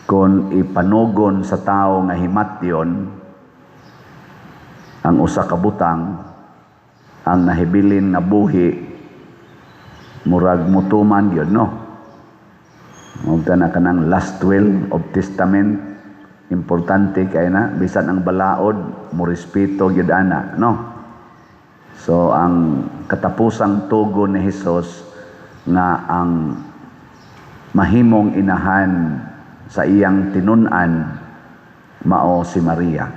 Kung ipanugon sa tao nga himatyon ang usa ka butang, ang nahibilin nga buhi murag mutuman gyud, no? Mao na kanang last will of testament, importante kay na bisan ang balaod mo respeto gyud ana, no? So ang katapusang tugon ni Hesus nga ang mahimong inahan sa iyang tinun-an mao si Maria.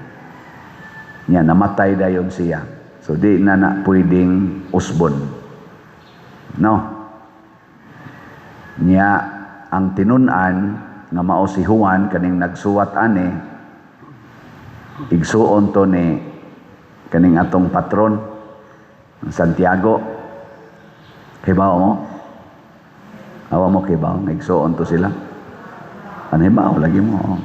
Nya namatay dayon siya. So di na na pwedeng usbon. No? Nya ang tinun-an nga mao si Juan, kaning nagsuwat ani, igsuon to ni kaning atong patron Santiago. Kibaw mo? Awa mo kibaw, igsuon to sila. Ano, hibaw lagi mo? Oh.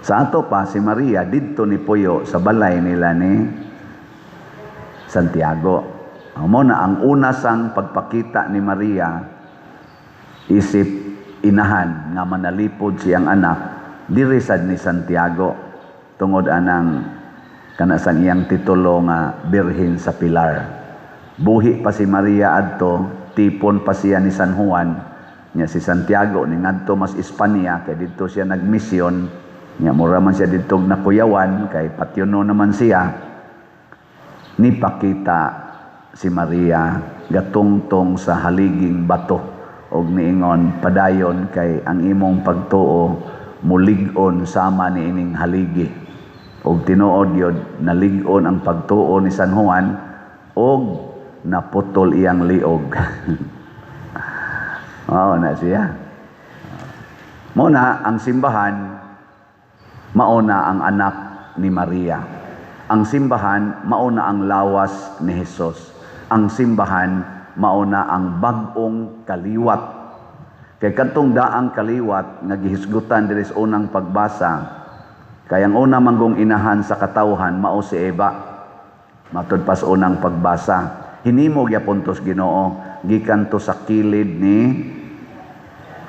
Sa ato pa si Maria didto ni puyo sa balay nila ni Santiago. Mao na ang una sang pagpakita ni Maria isip inahan nga manalipod siyang anak diri sad ni Santiago, tungod anang kana sang iyang titulo nga Birhen sa Pilar. Buhi pa si Maria adto, tipon pa siya ni San Juan. Nya si Santiago ni ngadto mas Espanya kay didto siya nagmisyon. Nya mura man siya didto nakuyawan kay patyono naman siya. Nipakita si Maria, gatungtong sa haliging bato og niingon, "Padayon kay ang imong pagtuo mulig-on sama ni ining haligi." Og tinuod yun, nalig-on ang pagtuo ni San Juan og naputol iyang liog. Mao na siya. Mao na ang simbahan, mao na ang anak ni Maria. Ang simbahan, mao na ang lawas ni Jesus. Ang simbahan, mao na ang bag-ong kaliwat. Kay kadtong daang kaliwat nga gihisgutan diri sa unang pagbasa, kay ang una manggong inahan sa katawhan mao si Eva. Matud pa sa unang pagbasa, hinimo gyapon to's Ginoo gikan to sa kilid ni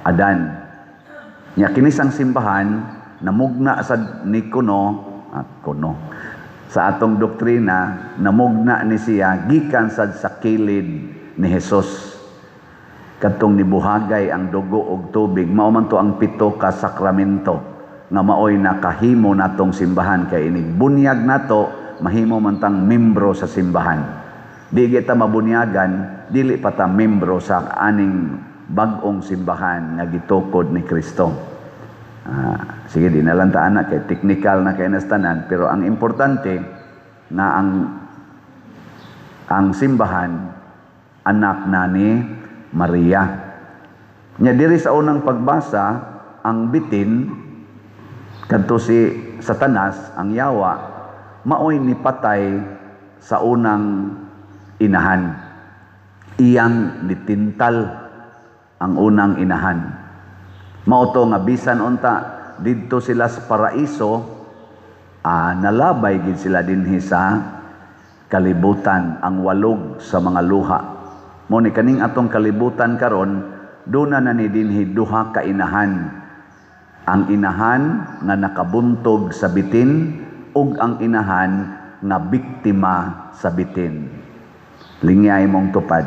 Adan. Nya kini sang simbahan namugna sa ni kuno at kuno sa atong doktrina, namugna ni siya gikan sad sa kilid ni Jesus. Kadtong nibuhagay ang dugo og tubig, mao man to ang pito ka sakramento nga maoy nakahimo natong simbahan, kay inig bunyag nato mahimo man tang membro sa simbahan. Di kita mabunyagan, dili pa ta membro sa aning bag-ong simbahan nga gitukod ni Kristo. Sige, di na lang ta ana kay technical na kay nastanan, pero ang importante nga ang simbahan anak na ni Maria. Nya diri sa unang pagbasa, ang bitin kadto si Satanas, ang yawa, maoy nipatay sa unang inahan. Iyang nitintal ang unang inahan. Mao to nga bisan unta didto sila sa paraiso, nalabay gid sila dinhi sa kalibutan, ang walog sa mga luha. Mo ni kaning atong kalibutan karon, duna na ni dinhi duha ka inahan. Ang inahan nga nakabuntog sa bitin ug ang inahan nga biktima sa bitin. Lingyay mong tupad.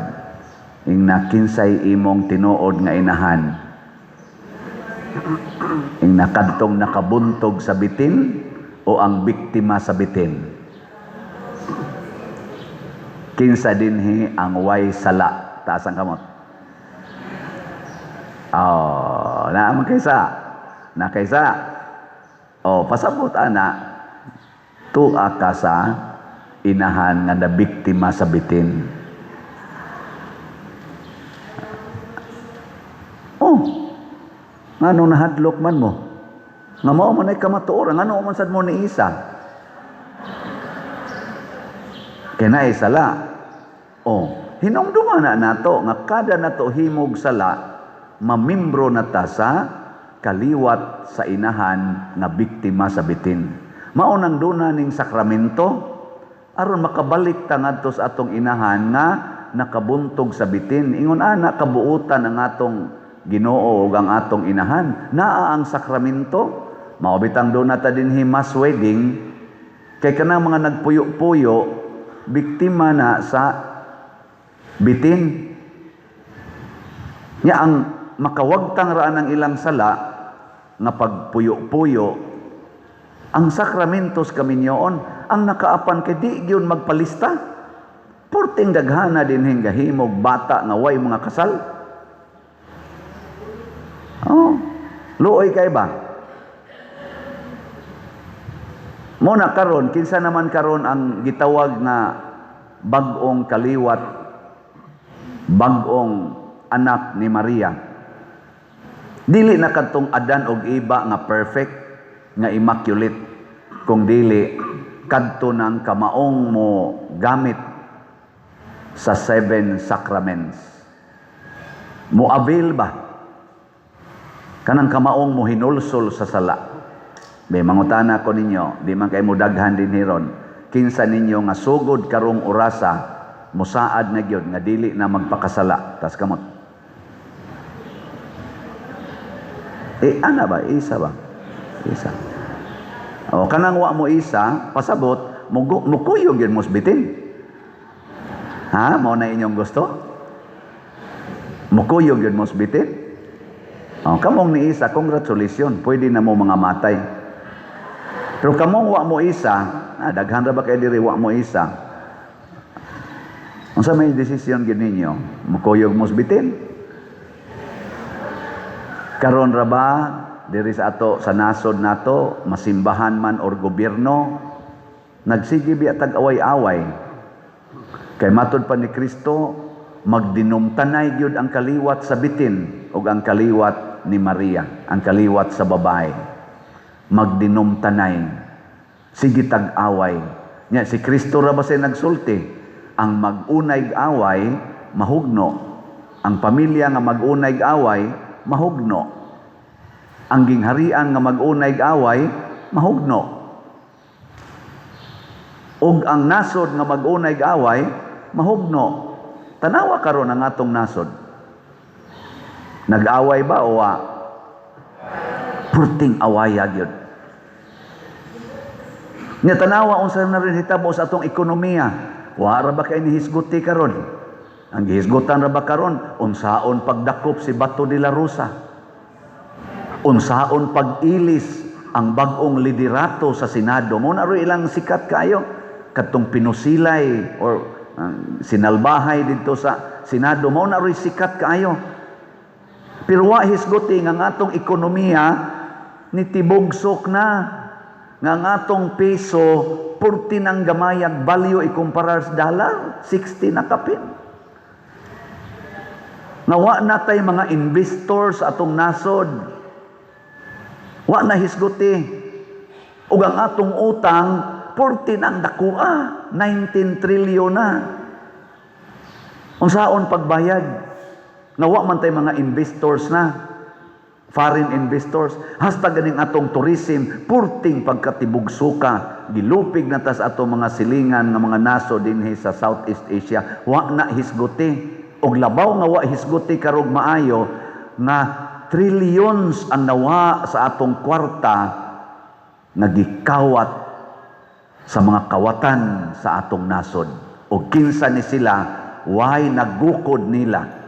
Ingna, kinsay imong tinuod nga inahan? Ingna, kadtong nakabuntog sa bitin o ang biktima sa bitin? Kinsa dinhi ang way sala? Taas ang kamot. Oh, naa man kaysa. Na kaysa. Oh, pasabot ana, tua ka sa inahan nga nabiktima sa bitin. Oh, ngano nahadlok man mo? Nga mao man ay kamatuoran, ngano man sad mo ni isa? Kay naay sala. Oh, hinumduma na nato nga kada nato himog sala, mamimbro na ta sa kaliwat sa inahan nga biktima sa bitin. Mao nang duna ning sakramento aron makabalik ta ngadto sa atong inahan nga nakabuntog sa bitin. Ingon ana kabuutan ang atong Ginoo ug ang atong inahan. Naa ang sakramento. Mao bitang duna ta dinhi mass wedding kay kanang mga nagpuyo-puyo, biktima na sa bitin. Nya ang makawagtang ra ang ilang sala nga pagpuyo-puyo ang sakramentos kaminyoon. Ang nakaapan kay di gyud magpalista. Purting daghana dinhing gahimog bata nga way mga kasal. Oh, luoy kay ba? Muna karon, kinsa naman karon ang gitawag nga bag-ong kaliwat, bag-ong anak ni Maria? Dili na kadtong Adan og Eva nga perfect, nga immaculate, kung dili kadto ng kamaong mo gamit sa seven sacraments. Mo avail ba? Kanang kamaong mo hinulsol sa sala. May mangutana ko ninyo, di man kay mo daghan din hiron. Kinsa ninyo nga sugod karong orasa musaad na gyud nga dili na magpakasala? Tas kamot. Eh ana ba? Isa ba? Isa. O kanang wa mo isa, pasabot, mukuyog yun mo bitin. Ha? Mao na inyong gusto? Mukuyog yun mo bitin? O, kamong ni isa, congratulations, pwede na mo mga matay. Pero kamong wa mo isa, daghan ra ba kay diri wa mo isa? Unsa may desisyon gyud ninyo? Mukuyog mo bitin? Karon ra ba diri sa ato sa nasod nato, masimbahan man or gobyerno, nagsige biya tag away-away. Kay matod pa ni Kristo, magdinumtanay gyud ang kaliwat sa bitin ug ang kaliwat ni Maria, ang kaliwat sa babae. Magdinumtanay, sige tag-away. Nya si Kristo ra ba say nagsulti? Ang mag-unay away mahugno. Ang pamilya nga mag-unay away mahugno. Ang gingharian nga mag-unay away mahugno. Ug ang nasod nga mag-unay away mahugno. Tanawa karon ang atong nasod. Nag-away ba o wa? Purting awaya gyud. Nya tanawa unsa na rin hitabo sa atong ekonomiya. Wa ra ba kay ni hisguti karon? Ang gihisgutan ra ba karon unsaon pagdakop si Bato de la Rosa? Unsaon pag-ilis ang bag-ong liderato sa Senado? Mo na ilang sikat kayo kadtong pinusilay or sinalbahay didto sa Senado, mao na sikat kaayo. Pero wa hisguti nga ang atong ekonomiya ni tibugsok na, nga ang atong peso purti ng gamayag value ikumpara sa dollar, 60 na kapin. Nga wa na tay mga investors sa atong nasod. Wa na hisguti. Ug ang atong utang purti ng dakua, 19 trillion na. Unsaon pagbayad? Nga wa man tay mga investors na, foreign investors. Hasta ganing atong tourism, purting pagkatibugsuka, gilupig na tas atong mga silingan nga mga naso dinhi sa Southeast Asia. Wa na hisguti. Og labaw nga wa hisguti karog maayo nga trillions ang nawa sa atong kwarta nga gikawat sa mga kawatan sa atong nasod. O kinsa ni sila, way nagukod nila.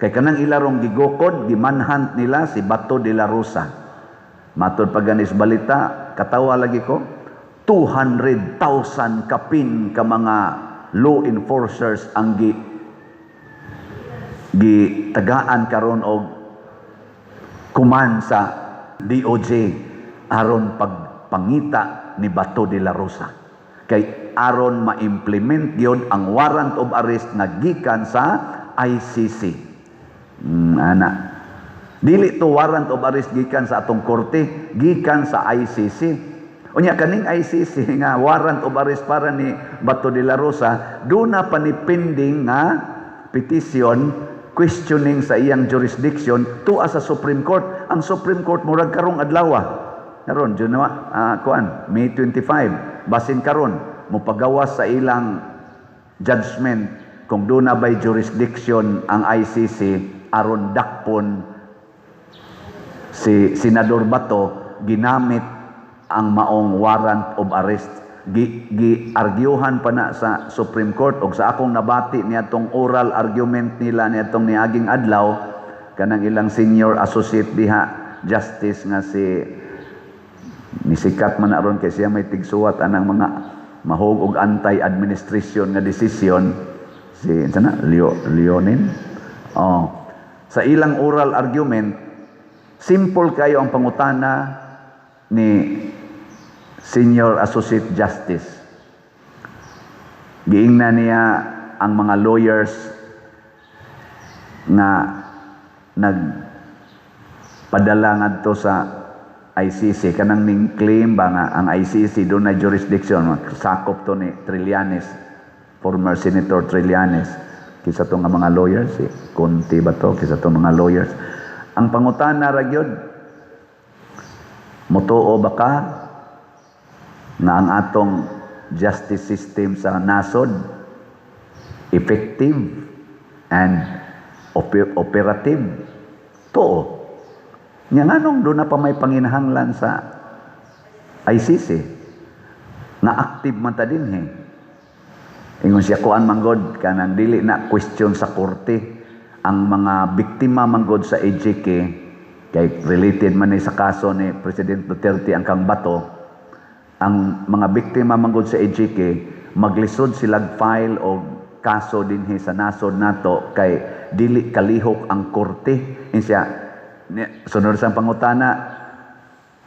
Kay kanang ilarong gigukod, gimanhunt nila si Bato de la Rosa. Matod pa ganis balita, katawa lagi ko, 200,000 kapin ka mga law enforcers ang gitagaan karon og kuman sa DOJ aron pagpangita ni Bato de la Rosa. Kay aron ma-implement gyud ang warrant of arrest nga gikan sa ICC. Ana. Dili to warrant of arrest gikan sa atong korte, gikan sa ICC. Unya kaning ICC nga warrant of arrest para ni Bato de la Rosa, duna pa ni pending nga petition questioning sa iyang jurisdiction tuwa sa Supreme Court. Ang Supreme Court murag karong adlaw. Karon June kuan May 25, basin karon mopagawas sa ilang judgment kung duna bay jurisdiction ang ICC aron dakpon Si Senador Bato, ginamit ang maong warrant of arrest. Gi arguyuhan pa na sa Supreme Court og sa akong nabati niadtong oral argument nila niadtong niaging adlaw, kanang ilang senior associate diha justice nga si nisikat man aron kay siya may tigsuwat anang mga mahog og anti-administration nga desisyon, si sana Leo Leonin. Oh, sa ilang oral argument, simple kayo ang pangutana ni Senior Associate Justice. Giingna niya ang mga lawyers nga nagpadala ngadto sa ICC, kanang ning claim ba nga ang ICC dunay jurisdiction, sakop to ni Trillanes, former Senator Trillanes. Kinsa to nga mga lawyers, si Conti ba to? Kinsa to mga lawyers? Ang pangutana ra gyud, mutuo ba ka nga ang atong justice system sa nasod effective and operative? Tuo. Nya nganong duna pa may panginahanglan sa ICC nga active man ta dinhi? Ingon siya, kuan manggod, kanang dili na question sa korte. Ang mga biktima manggod sa EJK, kay related man ni sa kaso ni President Duterte ang kang Bato, ang mga biktima manggod sa EJK, maglisod silag file og kaso dinhi sa nasod nato kay dili kalihok ang korte. Insiya, sunod sa pangutana,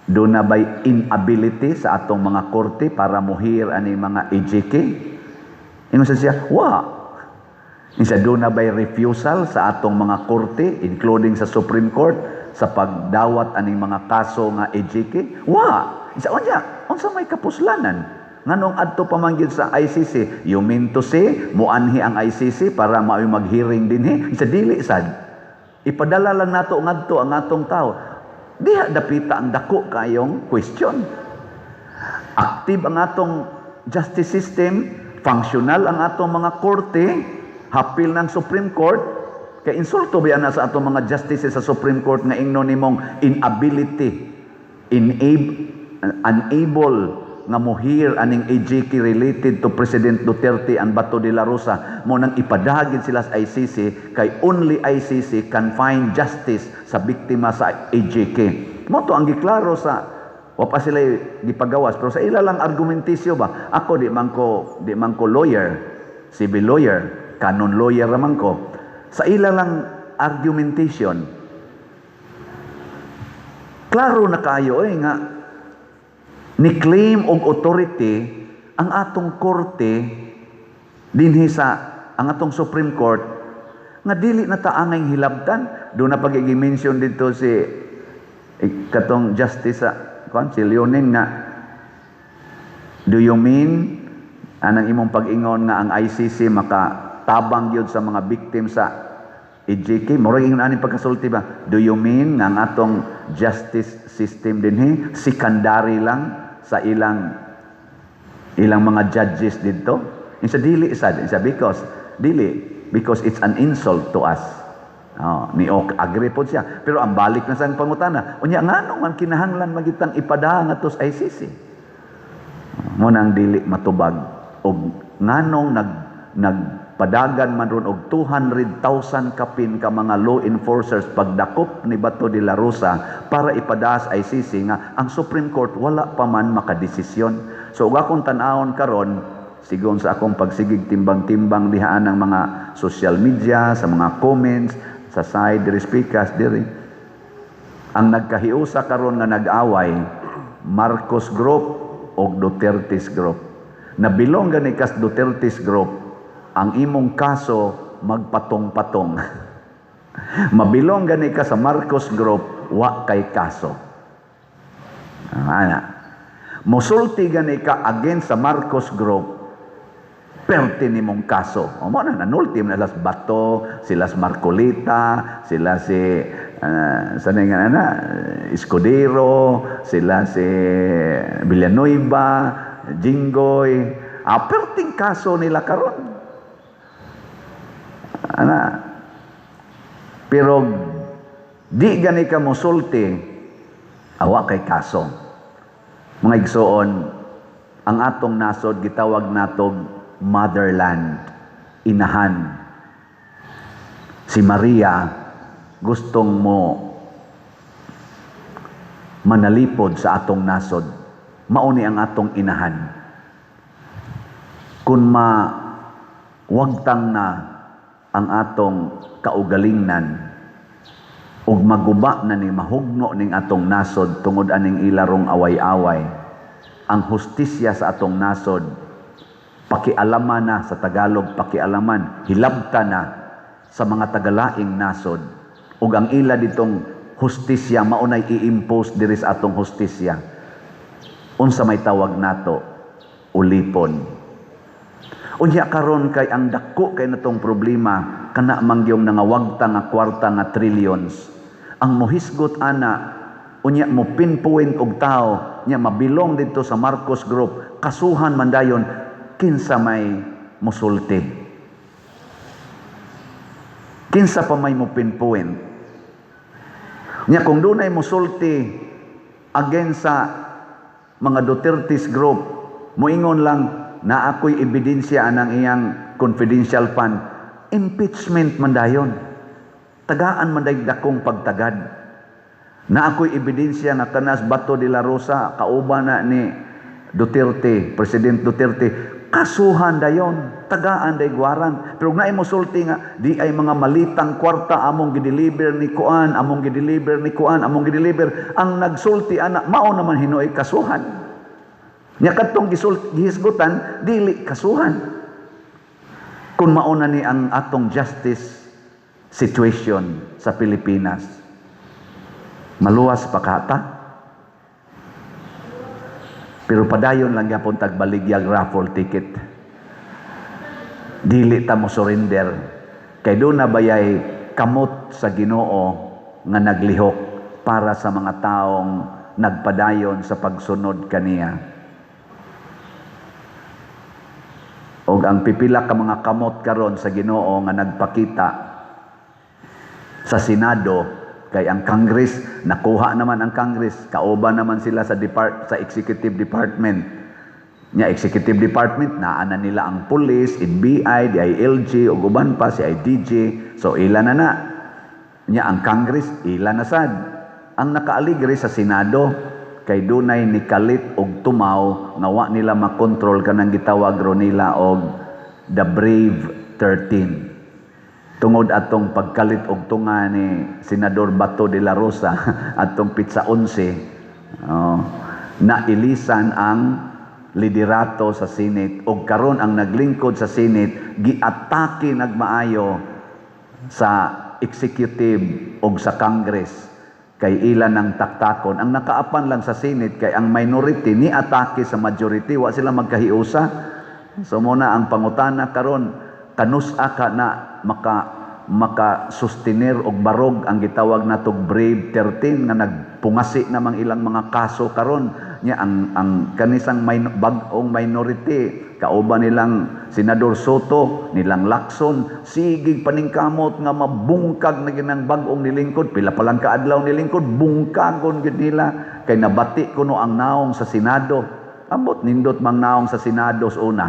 duna bay inability sa atong mga korte para mo-hear ani mga EJK? Ingon sa siya, wa. Insa, duna bay refusal sa atong mga korte, including sa Supreme Court, sa pagdawat aning mga kaso nga EJK? Wa. Insa, unya, unsa may kapuslanan? Nganong adto pa man gyud sa ICC? You mean to say, muanhi ang ICC para mao'y mag-hearing dinhi? Insa, dili sad. Ipadala lang nato ngadto ang atong tao. Diha dapita ang dako kayong question. Active ang atong justice system, functional ang atong mga korte, hapil ng Supreme Court, kay insulto ba na sa atong mga justices sa Supreme Court nga ingnon nimong inability, unable nga mo-hear aning EJK related to President Duterte and Bato de la Rosa, mo nang ipadagin sila sa ICC kay only ICC can find justice sa biktima sa EJK. Mo to ang giklaro sa, wa pa sila gipagawas, pero sa ila lang argumentasyon ba. Ako, di man ko lawyer, civil lawyer, canon lawyer ra man ko. Sa ila lang argumentation, klaro na kayo eh nga ni claim og authority ang atong korte dinhi sa ang atong Supreme Court nga dili na ta angay hilabtan. Duna pa mention dito si katong justice sa kuan, si Leonen, nga do you mean anang imong pag-ingon nga ang ICC maka tabang gyud sa mga victim sa EJK? Murag ingon aning pagkasulti ba, do you mean nga ang atong justice system dinhi secondary lang sa ilang ilang mga judges dito? Insa, dili sad. Insa, because dili, because it's an insult to us. Oh, ni ok agree pod siya. Pero ang balik na sa pangutana, unya ngano man kinahanglan magitang ipadala ngadto sa ICC? Mo nang dili matubag og nganong nagpadagan man ron og 200,000 kapin ka mga law enforcers pagdakop ni Bato de la Rosa para ipadala sa ICC nga ang Supreme Court wala pa man makadesisyon. So ug akong tan-awon karon, sigon sa akong pagsigig timbang-timbang dihaan ng mga social media, sa mga comments sa side diri, speakers diri, ang nagkahiusa karon nga nag-away, Marcos Group o Duterte's Group. Nabilong gani kas Duterte's Group, ang imong kaso magpatong-patong. Mabilong gani ka sa Marcos Group, wa kay kaso. Ana. Musulti gani ka against sa Marcos Group, perte nimong kaso. O mo na nanulti na las Bato, sila Marcoleta, sila si sa nga na Escudero, sila si Villanueva, Jinggoy. Ah, perting kaso nila karon. Ana. Pero di gani ka mosulti Awa kay kaso. Mga igsoon, ang atong nasod gitawag natog motherland, inahan. Si Maria gustong mo manalipod sa atong nasod. Mao ni ang atong inahan. Kung mawagtang na ang atong kaugalingnan ug maguba na ni, mahugno ning atong nasod tungod aning ilarong away-away, ang hustisya sa atong nasod pakialaman na, sa Tagalog pakialaman, hilabta na sa mga tagalaing nasod, ug ang ila ditong hustisya maunay i-impose diri sa atong hustisya, unsa may tawag nato? Ulipon. Unya karon kay ang dako kay natong problema kana mangyong nangawagta nga kwarta nga trillions. Ang mohisgot ana, unya mo pinpoint og tao nya mabilong didto sa Marcos Group, kasuhan man dayon, kinsa may musulti? Kinsa pa may mo pinpoint? Nya kung dunay musulti against sa mga Duterte's group, moingon lang na ako'y ebidensya anang iyang confidential fund, impeachment man dayon. Tagaan man day dakong pagtagad. Na ako'y ebidensya nga kanas Bato de la Rosa kauban na ni Duterte, President Duterte, kasuhan dayon, tagaan day warrant. Pero naay mosulti nga di ay mga malitang kwarta among gideliver ni kuan, among gideliver ni kuan, among gideliver, ang nagsulti ana mao naman hinuoy kasuhan. Nya kadtong gihisgutan dili kasuhan. Kung mao na ni ang atong justice situation sa Pilipinas, maluwas pa kata? Pero padayon lang gyapon tagbaligyag raffle ticket. Dili ta mo surrender. Kay doon na bayay kamot sa Ginoo nga naglihok para sa mga taong nagpadayon sa pagsunod kaniya. Og ang pipila ka mga kamot karon sa Ginoo nga nagpakita sa Senado, kay ang Congress nakuha naman, ang Congress kauban naman sila sa executive department. Nya executive department naa na nila ang police, NBI, DILG ug uban pa, CIDG, so ila na na. Nya ang Congress ila na sad. Ang nakaaligre sa Senado kay dunay nikalit og tumaw nga wa nila makontrol kanang gitawag ro nila og the Brave 13, tungod atong pagkalit og tunga ni Senador Bato de la Rosa atong Petsa 11, oh, nailisan ang liderato sa Senate, og karon ang naglingkod sa Senate giatake nagmaayo sa executive og sa Congress kay ilan ang taktakon. Ang nakaapan lang sa Senate kay ang minority ni atake sa majority, wa sila magkahiusa. So muna ang pangutana karon, kanus-a ka na maka maka sustenir og barog ang gitawag natog Brave 13 nga nagpungasi namang ilang mga kaso karon? Nya ang kanisang bag-ong minority kauban nilang Senador Sotto, nilang Lacson, sige paningkamot nga mabungkag na ginang bag-ong nilingkod. Pila pa lang kaadlaw nilingkod, bungkagon gid nila kay nabati kuno ang naong sa Senado. Ambot nindot mang naong sa Senado sa una.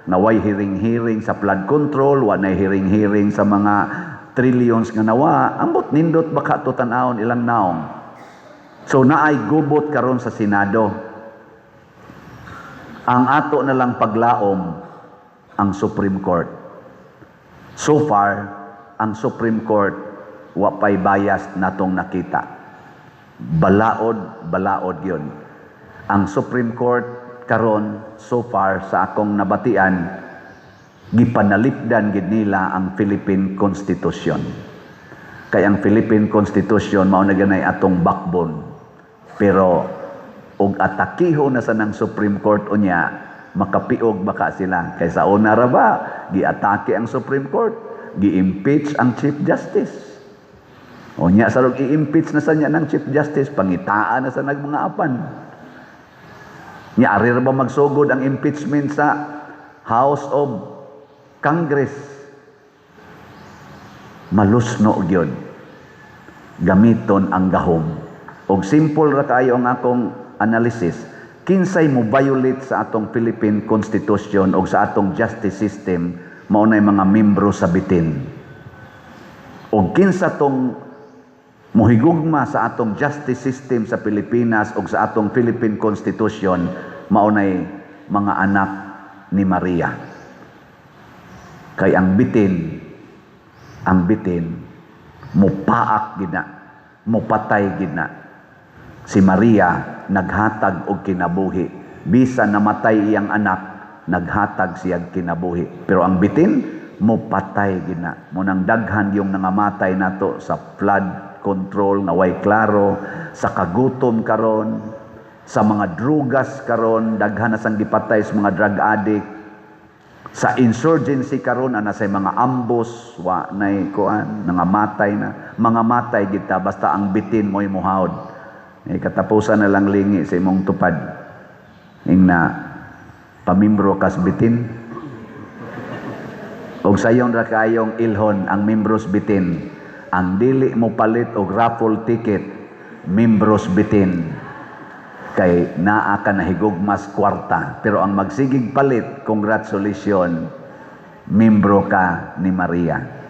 Naway hearing-hearing sa flood control, wa nay hearing-hearing sa mga trillions nga nawa. Ambot nindot baka to tan-awon ilang naong. So naay gubot karon sa Senado. Ang ato na lang paglaom ang Supreme Court. So far, ang Supreme Court wa pay bias natong nakita. Balaod, balaod yun. Ang Supreme Court karon, so far sa akong nabatian, gipanalipdan gid nila ang Philippine Constitution. Kay ang Philippine Constitution mao na ganay atong backbone. Pero og atakiho na sa ng Supreme Court unya, makapiog baka sila. Kay sa una ra ba, giatake ang Supreme Court, gi-impeach ang Chief Justice. Unya sa rog i-impeach na sa niya ng Chief Justice, pangitaan na sa nagmanga apan. Nya ari ra ba magsugod ang impeachment sa House of Congress? Malusno gyud gamiton ang gahom. Og simple ra kaayo ang akong analysis. Kinsay mo violate sa atong Philippine Constitution o sa atong justice system, mao nay mga membro sa bitin. Og kinsa tong muhigugma sa atong justice system sa Pilipinas o sa atong Philippine Constitution, mao nay mga anak ni Maria. Kay ang bitin, mupaak gina, mupatay gina. Si Maria naghatag og kinabuhi. Bisan namatay iyang anak, naghatag siya kinabuhi. Pero ang bitin, mupatay gina. Mao nang daghan yung nangamatay nato sa flood control nga way klaro, sa kagutom karon, sa mga drugas karon, daghan na sang gipatay sa mga drug addict, sa insurgency karon, ana sa mga ambush, wa nay kuan, nangamatay na, mga matay kita basta ang bitin mo'y muhawd. Eh, katapusan na lang lingi sa imong tupad. Ing na pamimbro kas bitin. Og sayon ra kayong ilhon ang membros bitin. Ang dili mo palit og raffle ticket, membros bitin. Kay naa ka nahigugmas kwarta. Pero ang magsigig palit, congratulations, membro ka ni Maria.